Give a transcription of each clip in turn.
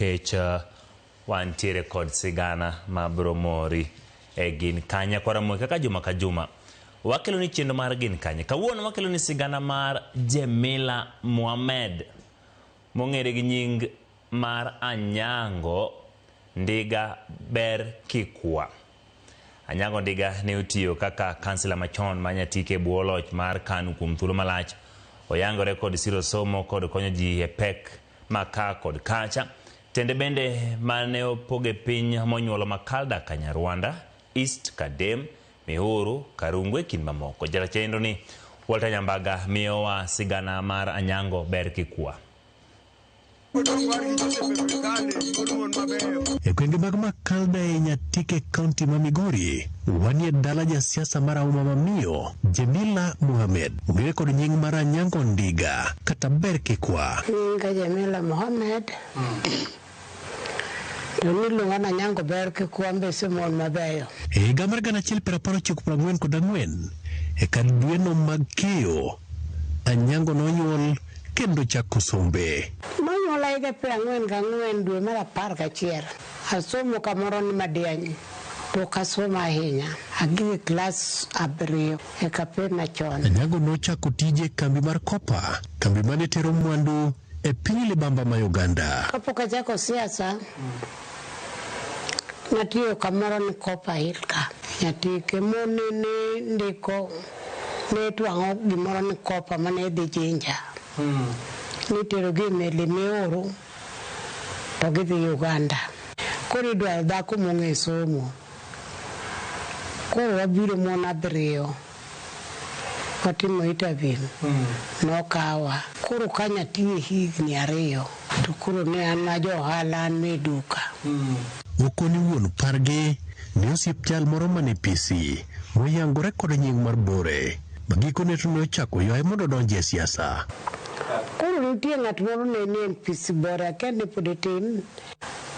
Nikech wantiere kod sigana ma biro mori e Gin Kanye Kwara Moi kaka juma ka juma. Wakelo ni chenro mar Gin Kanye. Kawuono wakelo ni sigana mar Jemila Mohamed mong'ere gi nying mar Anyango Ndiga Ber Kikwa. Anyango Ndiga ne otiyo kaka kansila machon ma Nyatike e bwo loch mar KANU kuom thuolo malach. Oyangore kod siro somo kod konyo ji e pek ma ka kod kacha. Tende bende mane opog e piny monyuolo Makalda Kanyarwanda, East Kadem, Mihuru, Karungu e kind mamoko. Jata chenro ni Walter Nyambaga miyowa sigana mar Anyango Ber Kikwa. E gwenge mag Makalda e Nyatike kaunti ma Migori, wanie dala jasiasa marahuma mamiyo Jemila Mohamed, ong'ere kod nying mar Anyango Ndiga kata Ber Kikwa. Nyinga Jamila Mohamed. To niluonga ni Anyango Ber Kikwa mbese mon mabeyo. E higa mar 1994, e kar dweno mag keyo, Anyango nonyuol kendo chako sombe. Nonyuola higa 44 dwe mar 11. Asomo kamoro ni Madiany. To ok asomo ahinya. Agik e klas 7 e kape machon. Anyango nochako tije e kambi mar Kopa, kambi mane tero mwandu e piny libamba ma Uganda. Kapok achako siasa, natiyo kamoro ni Kopa Hill ka. Nyatike mone ne ndiko, ne twang'o gimoro ni kopa mane dhi Jinja. Nitero gi e meli mioro to gidhi Uganda. Koro idwaro dhako mong'e somo. Koro wabiro mon 7. Watimo interview. Nokawa. Koro kanyo atiye higni 2. To koro ne an ma jo ohala, an me duka. Okoni wuon pargi ne osiep jal moro mane PC moyangore kod nying mar Bore ma gikone to ne ochako ywaye mondo odonji e siasa. Koro nitie ng'at moro ne nie NPC Bore, akia ni pod itin.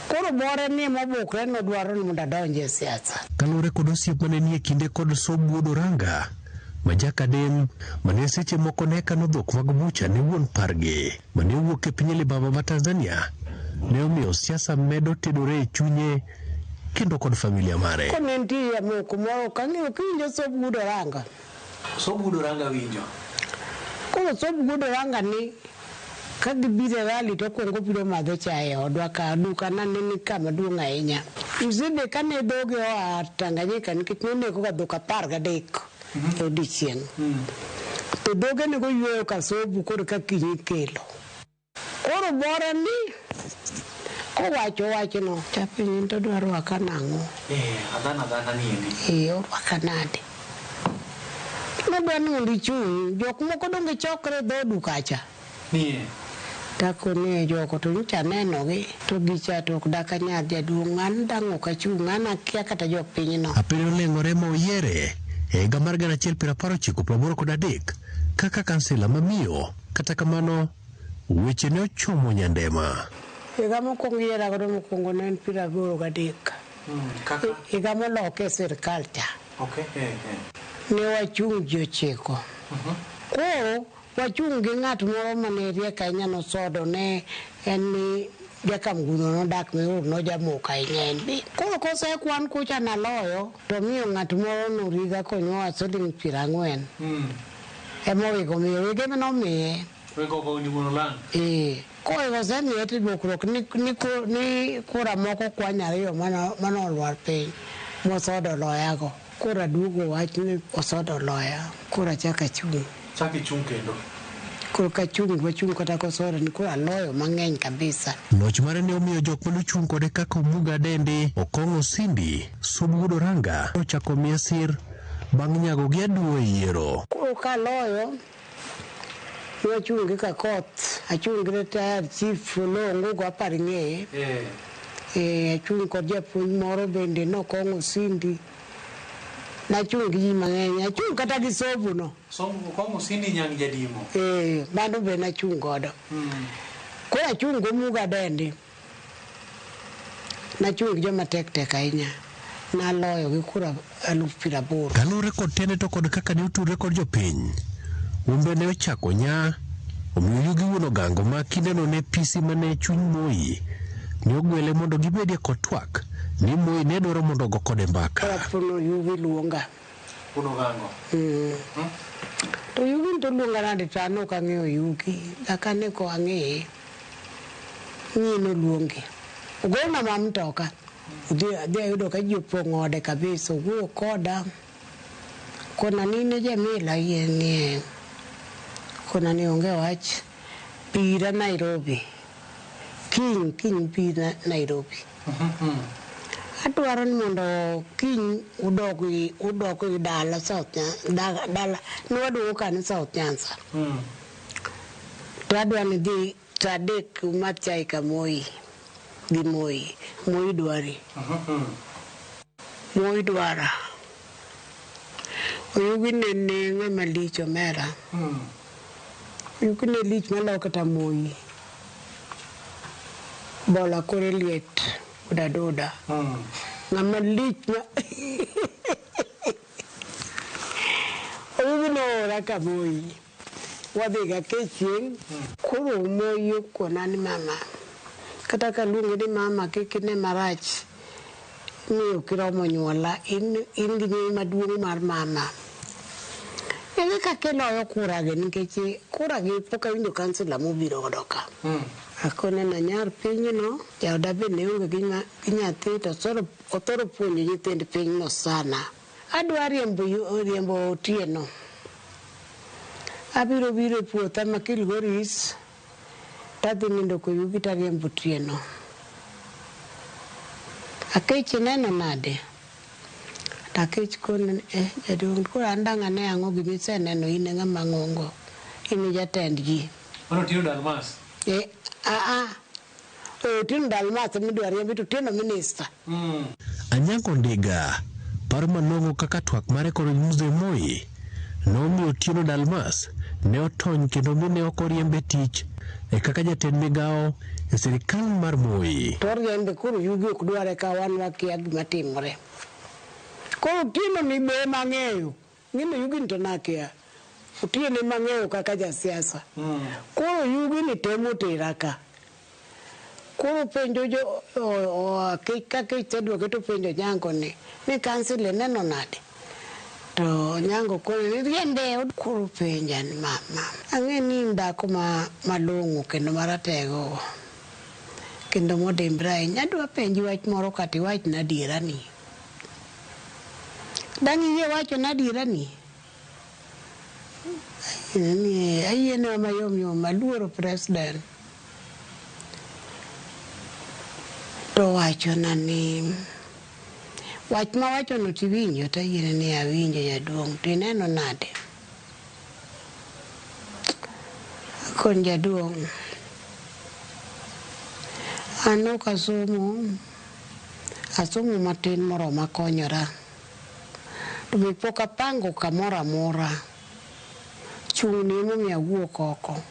Koro Bore ni mobukre nodwaro ni mondo adonji e siasa. Kaluwore kod osiep mane nie kinde kod Sob wuod Oranga ma jakadem mane seche moko ne kano dhok mag bucha ne wuon pargi mane owuok e piny libamba ma Tanzania ne omiyo siasa medo tedore e chunye kendo kod familia mare. Koro ne nitie jamoko moro ok ang'eyo kiwinjo Sob wuod Oranga. Sob wuod Oranga winjo. Koro Sob wuod Oranga ni ka gibiro e rally to okwongo obiro madho chae e odwa ka duka na ne ni kama duong' ahinya. Mzee be kane dhoge oa Tanganyika nikech noneko ga dhok 13 e odiochieng'. To dhoge nego yweyo ka sobu koro ka kiny ikelo. Koro bore ni kowacho wachno japiny in to dwa rwaka nang'o? Adhana adhana ni endi. Orwaka nade? Nodwa ni mondo ichung', jok moko donge chokre e dhodu kacha. Nie. Takoni e joko to nyocha anenogi to gicha to ok dak anyal jaduong' an dang' ok achung' an akia kata jopinyno. Apilo oleng'ore ma oyiere e higa mar 1983 kaka kansila ma miyo. Kata kamano, weche ne ochomo Nyandema. Higa mokwongo yiera godo mokwongo ne en 83. Kaka? Higa moloke e sirkal cha. Okay. Ne wachung' ji 9. Koro wachung' gi ng'at moro mane riek ahinya nosodo ne en ni jakamgudho nodak Mihuru nojamoko ahinya en be. Koro kosekwan kucha naloyo to miyo ng'at moro noriga konywa siling 40. Ema owigo miyo wege nomiye. Wego go ni wuon olang'. Kowigo osemiye to dwokruok ni kura moko kwany 2 mane olwar piny mosodo loyago. Koro aduogo wach ni osodo loya. Koro achako achung'. Chak ichung' kendo. Koro kachung' wachung' kata kosodo ni koro aloyo mang'eny kabisa. Loch mare ne omiyo jok mane ochung' kode kaka Omuga Adendi, Okong'o Osindi, Sub wuod Oranga ochako miye sir bang' nyago gi aduwa e yiero. Koro kaloyo wachung' gi Kakoth, achung' gi retired chief Olongo go apar ing'eye. Achung' kod japuonj moro bende nokong'o Osindi. Nachung' gi ji mang'eny, achung' kata gi Sobu no. Sobu Okong'o Osindi nyang' jadimo. Mano be nachung' godo. Koro achung' go Omuga Adendi. Nachung' gi joma tek tek ahinya. Naloyo gi kura 80,000. Kaluwore kod tiende to kod kaka ne otudre kod jopiny, Umbe ne ochako nya, omiyo yugi wuon Ogango ma kindeno ne PC mane chuny Moi ne ogwele mondo gibedie kod twak ni Moi ne dwaro mondo ogo kode mbaka. Koro Oyugi luonga. Uno gango. To Oyugi to luonga nade to an ok ang'eyo Oyugi. Kaka ne ko ang'eye. Ng'i noluonge. Ogona ma mtoka. Adhi ayudo ka ji opong'o ode kabisa. Owuoyo koda. Kona ni in e Jamila yie ni kona ni onge wach. Bira Nairobi. Kiny kiny bi Nairobi. Adwaro ni mondo kiny udog udog dala South Nyanza, dala ne waduogo kani South Nyanza. To adwa ni dhi saa 3 umadh chai ka Moi gi Moi. Moi dwari. Moi dwara. Oyugi ne ne ng'ama lich omera. Oyugi ne lich maloyo kata Moi. Bola kore liet oda doda. Ng'ama lich ma Oyugi noora ka Moi. Wadhi ga ke chieng'. Koro Moi okona ni mama. Kata kaluonge ni mama kik ine marach. Ni ok iromo nyuola. In gi nying maduong' mar mama. Ere kaka iloyo kura gi nikech kura gi pok awinjo kansila mobiro godo ka. Akone nanyar pinyno, jaoda be ne onge gi nyathi to othoro puonjo nyithind pinyno sana. Adwa riembo Otieno. Abiro biro e puotha ma Kilgoris, tadhi nindo koyugi tariembo Otieno. Akech ineno nade? Akech kone ni jaduong' koro an dang' ane ang'o gimiseneno in e ng'ama ng'ongo. In e jatend ji. Mano Otieno Dalmas. Otieno Dalmas midwa riembi to Otieno minister. Anyango Ndiga paro malong'o kaka twak mare kod Mzee Moi nomiyo Otieno Dalmas ne otony kendo mi ne ok oriembe tich e kaka jatend migawo e sirikal mar Moi. To oriembe koro Yugi ok dware ka wan wakia gima timore. Koro Otieno ni be ema ang'eyo. Ng'ino Yugi ni to nakia. Otieno ema ang'eyo kaka jasiasa. Koro Yugi ni temo tera ka. Koro penjo jo kaka iseduoke to penjo Nyango ni kansila ineno nade? To Nyango kone ni riembe. Koro penja ni mama. Ang'e ni in dhako malong'o kendo maratego. Kendo modimbre ahinya. Adwa penji wach moro kata iwachna adierani. Dang' iyie wachona adierani? Ayiene mayom yom aluoro president. To wachona ni wach mawachono tiwinjo to ayiene ni awinjo jaduong' to ineno nade? Akoni jaduong' an ok asomo, asomo matin moroma konyora. To be pok apango kamoro amora. Chung'ni emomiyo awuok oko.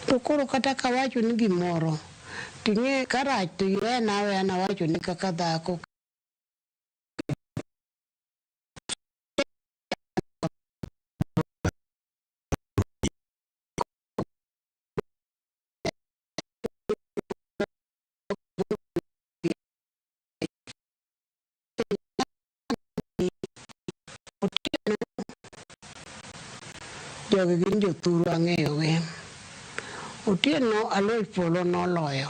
To koro kata kawacho ni gimoro, ting'e karach to iwena aweya nawacho ni kaka dhako. Jogi gin jothuru ang'eyogi. Otieno Aluoch polo noloyo.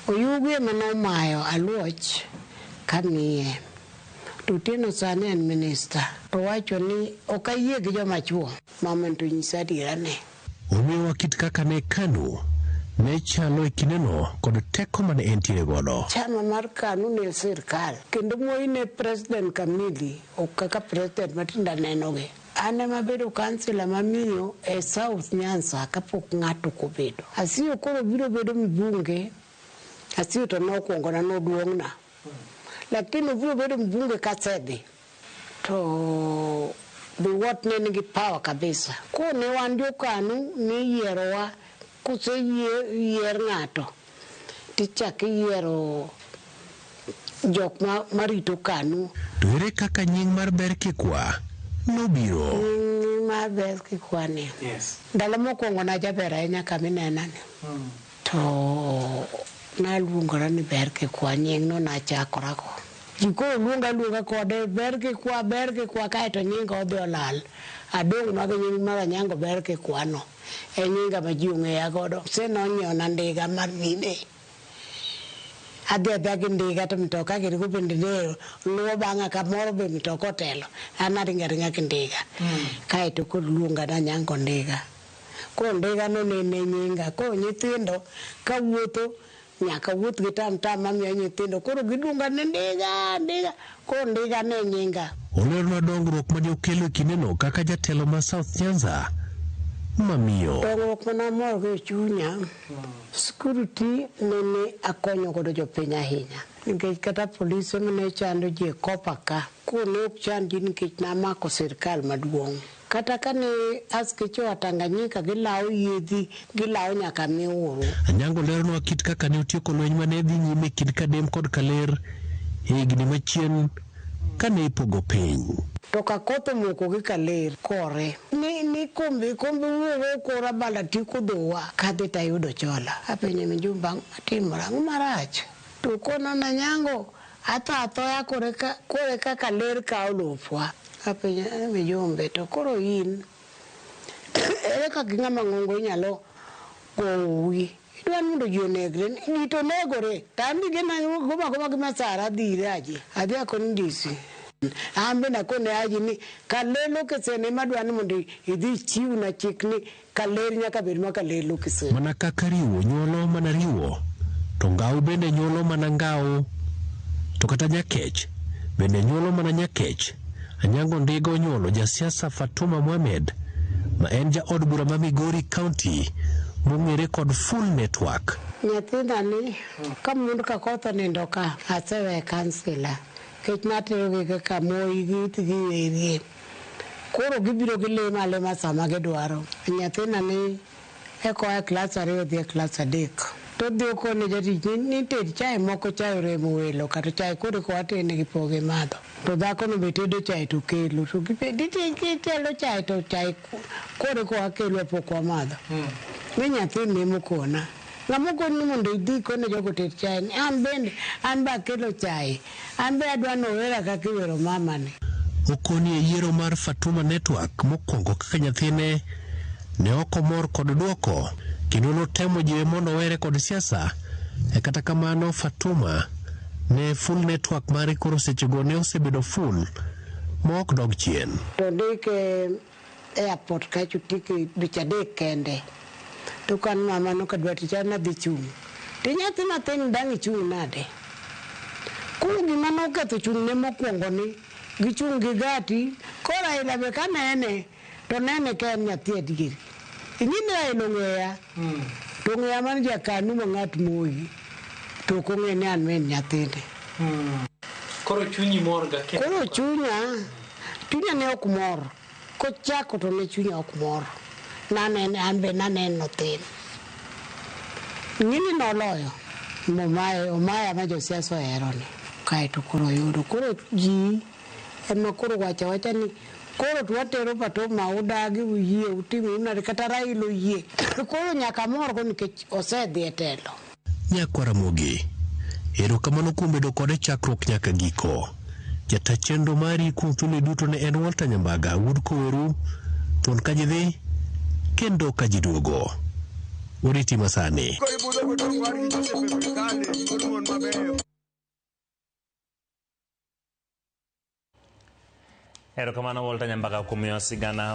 Oyugi ema nomayo Aluoch kamiye. To Otieno sani en minista. To wacho ni ok ayie gi joma chuo. Mama to nyisa adierane. Omiyowa kit kaka ne KANU ne chalo e kindeno kod teko mane entiere godo. Chama mar KANU ne sirkal. Kendo Moi ne president kamili ok kaka president matinde anenogi. An ema abedo kansila mamiyo e South Nyanza kapok ng'ato obedo. Asiyo koro biro bedo mbunge. Asiyo to nokwongona noduong'na. Lakini obiro bedo mbunge kasedhi. To Biwott ne nigi power kabisa. Koro ne wan jo KANU niyierowa koseyier ng'ato tichako iyiero jok marito KANU. To ere kaka nying mar Ber Kikwa nobiro? Nying mar Ber Kikwa ni. Yes. Ndalo mokwongo najaber ahinya kaminena ni. To To naluongora ni ber kikwa, nyingno nachakorago. Ji koro luonga aluonga kode ber kikwa, ber kikwa, kaeto nyinga odhi olal. Adong' ma gi nying mar Anyango ber kikwa no. E nyinga ma ji ong'eya godo. Se nonyiewna ndiga mar mine. Adhi adhiya gi ndiga to mtoka giri go bende ne luwo bang'a kamoro be mtoka otelo. An aringo aringa gi ndiga. Kaeto koro luonga ni Anyango ndiga. Koro ndiga no nene nyinga. Koro nyithindo kawuotho nyaka wuoth gi tam tam mamiyo nyithindo. Koro giluonga ni ndiga, ndiga. Koro ndiga ne nyinga. Olernwa dongruok mane okelo e kindeno kaka jatelo ma South Nyanza mamiyo. Dongruok mane amorgo e chunya, security nene akonyo godo jopiny ahinya. Nikech kata polise mane chando ji e kopa ka, koro ne ok chand ji nikech namako sirkal maduong'. Kata kane askeche oa Tanganyika gilawo yiedhi, gilawo nyaka Miuru. Anyango leronwa kit kaka ne otieko lweny mane dhi nyime e kind Kadem kod Kaler e higni machien kane ipogo piny. To ka koth omoko gi Kaler kore ni kombe kombe wuogo kora bala tieko dhowa kadhi tayudo chola. Apenje Mijumba ang'o matimore ang'o marach? To okona ni Anyango atho athoya kore ka Kaler kawo lopwa. Apenje ni Mijumbe to koro in ere kaka ng'ama ng'ongo inyalo gowi? Idwa ni mondo ji onegre? Ji to negore. To an be goma agoma gi masara adhi ire aji. Adhi akoni DC. An bende akone aji ni Kaler Lokesen ema adwa ni mondo idhi ichiwna chik ni Kaler nyaka bed ma Kaler Lokesen. Mana kaka riwo nyuolo mana riwo, to ngau bende nyuolo mana ngau, to kata nyakech bende nyuolo mana nyakech. Anyango Ndiga onyuolo jasiasa Fatuma Mohamed ma en jaod bura ma Migori County mong'ere kod Full Network. Nyathina ni ka mond ka koth onindo ka asewe kansila nikech naterogi kaka Moi gi gi erie. Koro gibiro gilemo alema sama gidwaro. Nyathina ni eka oa e klas ariyo odhi e klas adek. To odhi okone jatich ni ted chae moko chae oremo welo kata chae koro eka watene pok gimadho. To dhakono be tedo chae to kelo. To gitelo chae to chae koro eka wakelo pok wamadho. Ni nyathini emokona. Ng'ama okoni ni mondo idhi ikone jogo oted chae ni an bende an be akelo chae. An be adwa ni owera kaka iwero mama ni. Okoni e yiero mar Fatuma Network mokwongo kaka nyathine ne ok omor kod dwoko kendo notemo jiwe mondo owere kod siasa. E kata kamano Fatuma ne full network mare koro sechego ne osebedo full ma ok dog chien. To ndike airport kacho tike dweche adek kende. To kan mama no kadwa tich an adhi chung'. To nyathi mathin dang' ichung' nade? Koro gima noketho chung' ne mokwongo ni gichung' gi gati. Koro Raila be kanene to nene ka en nyathi adieri. Ing'e ni Raila ong'eya. To ong'eya mana jakanu ma ng'at moyi. To ok ong'e ni an min nyathine. Koro chunyi mor ga kendo. Koro chunya ne ok mor. Kochako to ne chunya ok mor. Nanene an be naneno thin. Ng'ini noloyo. Momaye omaya ma josiasa ohero ni. Kaeto koro oyudo. Koro ji ema koro wacho awacha ni koro to watero Fatuma udagi uyie utim nade kata Raila oyie. Koro nyaka amor go nikech osedhi e telo. Nyakwar Ramogi, erokamano kuom bedo kode chakruok nyaka giko. Jata chenro mari kuom thuolo duto ne en Walter Nyambaga wuod Koweru, thuon ka ji dhi kendo ka ji duogo. Oriti masani. Erokamano Walter Nyambaga kuom miyo sigana.